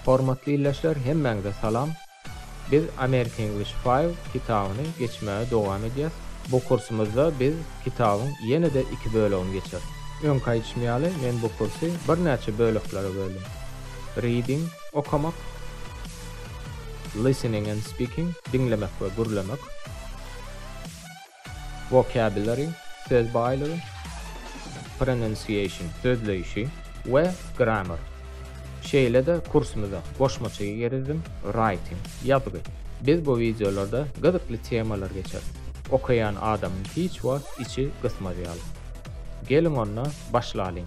Hormatly ildeşler hemmäňize salam. Biz American English Five kitabyny geçmäge dowam edýäs. Bu kursumyzda biz kitabyň ýene-de iki bölegini geçeris. Öňki aýdyşym ýaly men bu kursy birnäçe böleklere böldüm. Reading, okamak, Listening and speaking, diňlemek we gürlemek, Vocabulary, söz baýlygy, Pronunciation, sözleýşi, we Grammar. Şeýle-de kursumyza goşmaça girizdim Writing, ýazgy. Biz bu wideolarda gyzykly temalar geçeris. Okaýan adamyň hiç wagt içi gysmaz ýaly. Geliň onda başlalyň.